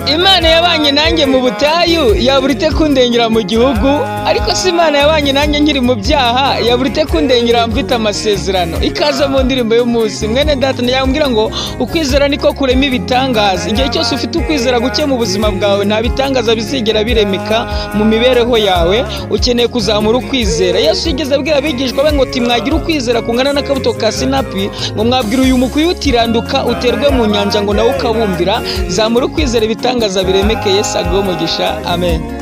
Imana yabanye nanjye mu butayu, yabura ite kundengera mu gihugu? Ariko si Imana yabanye nanjye nkiri mu byaha, yabura ite kundengera mfite amasezerano? Ikaze mu ndirimbo y'umunsi. Mwene data, ndakubwira ngo ukwizera niko kurema ibitangaza. Igihe cyose ufite ukwizera guke mu buzima bwawe, nta bitangaza bizigera biremeka mu mibereho yawe. Ukeneye kuzamura ukwizera. Yesu yigeze abwira abigishwa be ngo timwagira ukwizera kungana n'akabuto ka sinapi, ngo mwabwira uyu mukuyu utiranduka uterwe mu nyanja, ngo nawe ukabumvira. Zamura ukwizera, ibitangaza biremeke. Yesu aguhe umugisha. Amen.